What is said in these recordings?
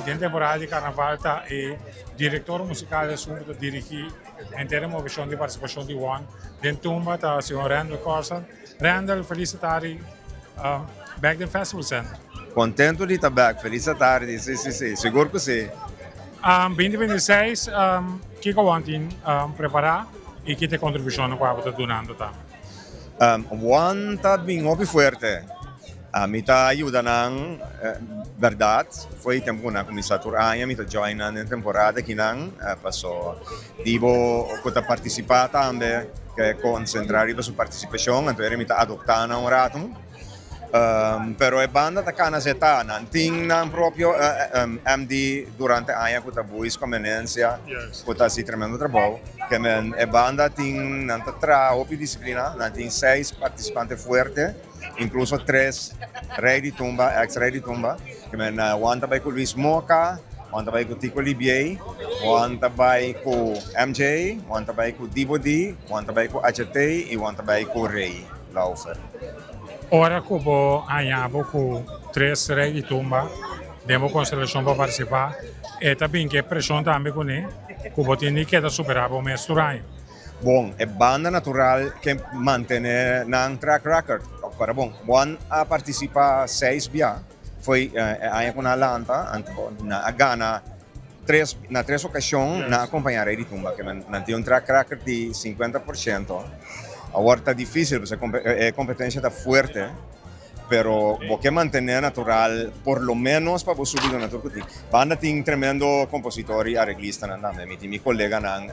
den temporada di karnaval ta e direktor musikal esun ku ta dirigí henter e moveshon di partisipashon di One den tumba ta señor Randall Corsen. Randall, felis atardi bek den Festival Center. Contento di ta bek, felis atardi, si si si, sigur cu si. 2026, kico One tin prepara y ki ta e contribucionnan cu abo ta dunando tambe? One ta bin hopi fuerte, mi ta yuda nan berdad, fo'i tempo cu nan a cuminsa tur aña mi ta join nan den temporada akinan, paso Dibo cu ta participa tambe ke concentra riba su participacion, anto eri mi ta adopta nan un rato. Pero e banda ta cana zeta, nan tin nan propio MD durante aña cu ta Buis Comenencia, cu ta haci tremendo trabou. Ke men e banda tin, nan ta traha hopi disciplina, nan tin seis participante fuerte, incluso tres rey di tumba, ex rey di tumba. Ke men Juan ta bai ku Luis Moca, Juan ta bai ku Tico Libiey, Juan ta bai ku MJ, Juan ta bai ku Dibo D, Juan ta bai ku HT i Juan ta bai ku Rey Laufer. Ora ku bo haña bo ku tres rey di tumba den bo konstelashon pa partisipá, e ta bin ku e preshon tambe kuné ku bo tin di keda superá bo mes tur aña. Bon, e banda natural ke mantené nan track record. Para bon, Juan a partisipá seis bia. Foi e aña ku nan a lanta, anto nan a gana tres, na tres okashon nan a kompañá Rey di Tumba, ke nan tin un track record di 50%. Awor ta difísil pasobra e kompetensia ta fuerte, pero bo ke mantené natural por lo ménos pa bo subi duna tur ku tin. Banda tin tremendo kompositor i areglistanan tambe. Mi tin mi koleganan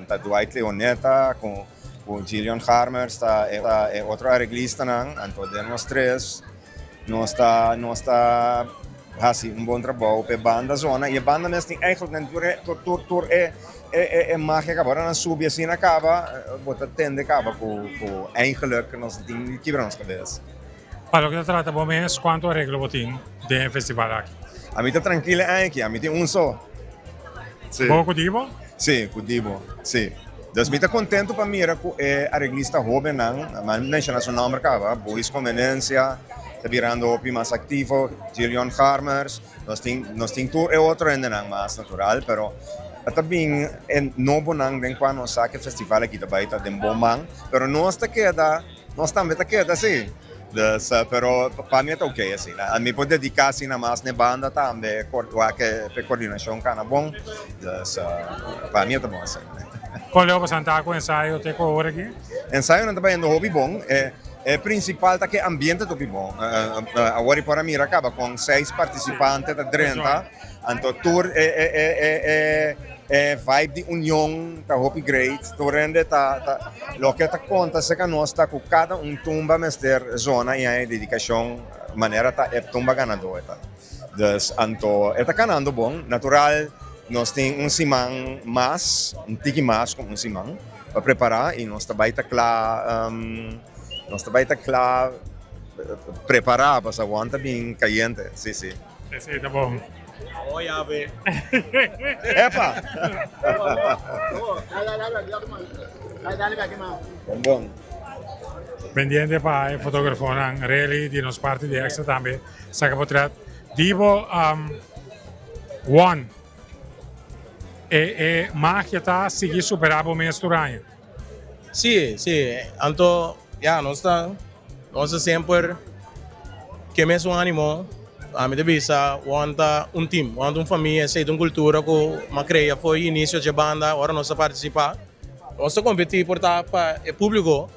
ta Dwight Leoneta ku Gillion Harmers ta e otro areglistanan, anto den nos tres. Nos ta nos ta hasi un bon trabou p'e banda zona y e banda mes tin eigenlijk nan tur e tur tur tur e e e magia kaba. Ora nan subi asina kaba bo ta tende kaba ku ku eigenlijk nos no tin kibra nos kabes. Pa loke ta trata bo mes kuantu areglo bo tin den e festival aki? Ami ta trankil e aña aki, ami tin un so. Si. Bo ku Dibo? Si, ku Dibo, si. Dus mi ta kontentu pa mira ku e areglista hóbennan, mi a menshoná su nòmber kaba, Bois Comenencia, ta birando hopi mas aktivo, Gillion Harmers, nos tin nos tin tur e otro hendenan mas natural, pero a ta bin e nobonan den kua nos sa ku e festival aki ta bai ta den bon man, pero nos ta keda, nos tambe ta keda si. Dus, pero pa mi e ta ok asina. Mi por dedica asina mas n'e banda tambe, wak e coordinacion cana bon. Dus, pa mi e ta bon asina. Con leu boso ta cu ensayo te cu ora aki? Ensayonan ta bayendo hopi bon. E principal ta cu e ambiente ta hopi bon. Awor i por a mira caba con seis participante ta drenta. Anto tur e e vibe di union ta hopi great. Tur hende ta ta loke ta konta serka nos ta ku kada un tumba mester zona i haña dedikashon manera ta e tumba ganadó e ta. Dus anto e ta kanando bon. Natural nos tin un siman mas, un tiki mas ku un siman pa prepará i nos ta bai ta kla nos ta bai ta kla prepará pasobra awor ta bin kayente. Si si. Esei ta bon. Awo yabe. Epa! Bon bon. Pendiente pa e fotografonan really di nos parti di extra tambe saka potret. Dibo um, one. E, e magia ta sigui supera bo mes tur aña. Sí, sí. Anto, ya, nos ta, nos ta semper ke mesun animo. Ami ta bisa, won ta un team, won ta un famia, esei ta un kultura ku m'a krea for inicio dje banda, ora nos ta partisipá. Nos ta kompetí por ta pa e públiko,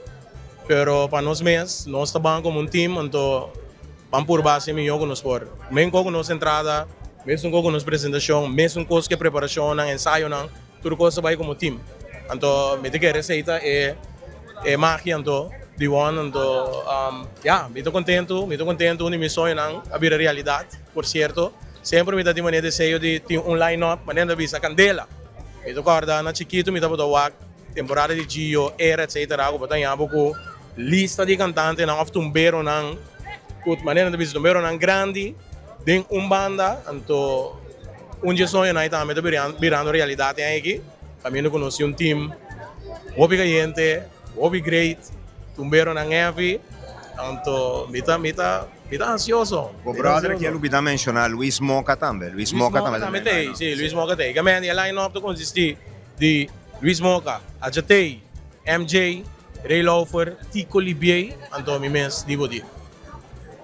pero pa nos mes, nos ta ban komo un team, anto ban purba hasi e mihó ku nos por. Men kos ku nos entrada, mesun kos ku nos presentashon, mesun kos ku e preparashonnan, ensayonan. Tur kos ta bai komo team. Anto mi ta kere esei ta e e magia anto di won anto ya mi ta kontentu mi ta kontentu un di mi soñonan a bira realidat por sierto semper mi ta tin manera deseo di tin un line up manera nan ta bisa kandela mi ta kòrda na chikitu mi tabata wak temporada di Gio era etcetera ku bo ta haña bo ku lista di kantantenan òf tumberonan ku manera nan ta bisa tumberonan grandi den un banda anto. Un dje soñonan ei tambe ta birando realidat den aki. Kaminda ku nos tin un team hopi kayente, hopi great, tumberonan heavy. Anto mi ta mi ta. Mi ta ansioso. Bo brother aki a lubida menciona Luis Moca tambe. Luis Moca tambe ta t'ey, si, Luis Moca t'ey. Gamen, e line up ta consisti di Luis Moca, Ajatey, MJ, Ray Lauffer, Tico Libiey, anto mi mes Dibo Di.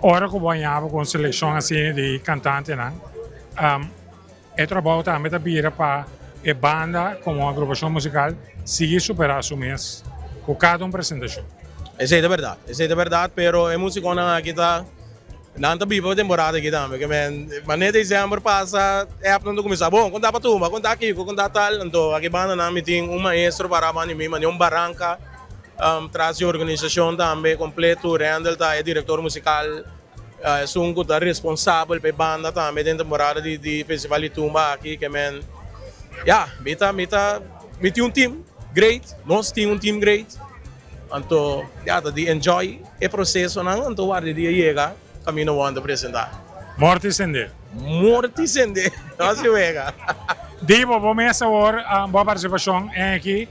Ora cu bo a yaba cu un seleccion asina di cantantenan, e trabou tambe ta bira pa e banda como agrupacion musical sigui supera su mes cu cada un presentacion. Esey ta berdad, esey ta berdad, pero e musiconan aki ta, nan ta biba temporada aki tambe, ke men, manera december pasa, app nan ta cuminsa, bon, con ta pa tumba, con ta kiko, con ta tal, anto aki bandanan mi tin un maestro para banda di mi, manera un baranca, tras di organisacion tambe completo, Randall ta e director musical. Esun ku ta responsabel pa e banda tambe den temporada di di festival di tumba aki ke men ya mi ta mi ta mi tin un team great nos tin un team great anto ya ta di enjoy e procesonan anto warda e dia yega kaminda wòrdu presenta. Morti sende. Morti sende nos si wega. Dibo bo mes awor bo partisipashon aki.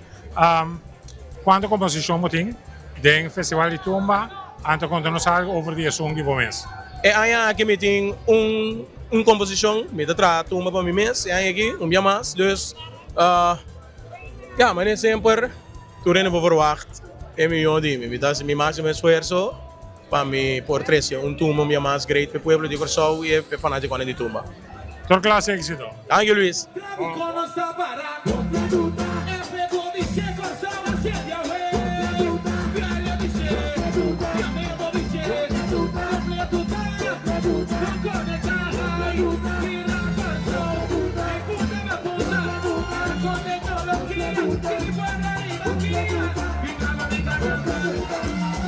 Cuanto composicion bo tin den Festival di Tumba? Anto conta nos algo over di esun di bo mes. E aña aki mi tin un un composicion, mi ta traha tumba pa mi mes e aña aki, un bia mas, dus ya, manera semper tur hende por verwacht e miyo di mi, mi ta haci mi maximo esfuerzo pa mi por trece un tumba un bia mas great pa e pueblo di Corsou y e fanaticonan di tumba. Tur clase exito. Thank you Luis.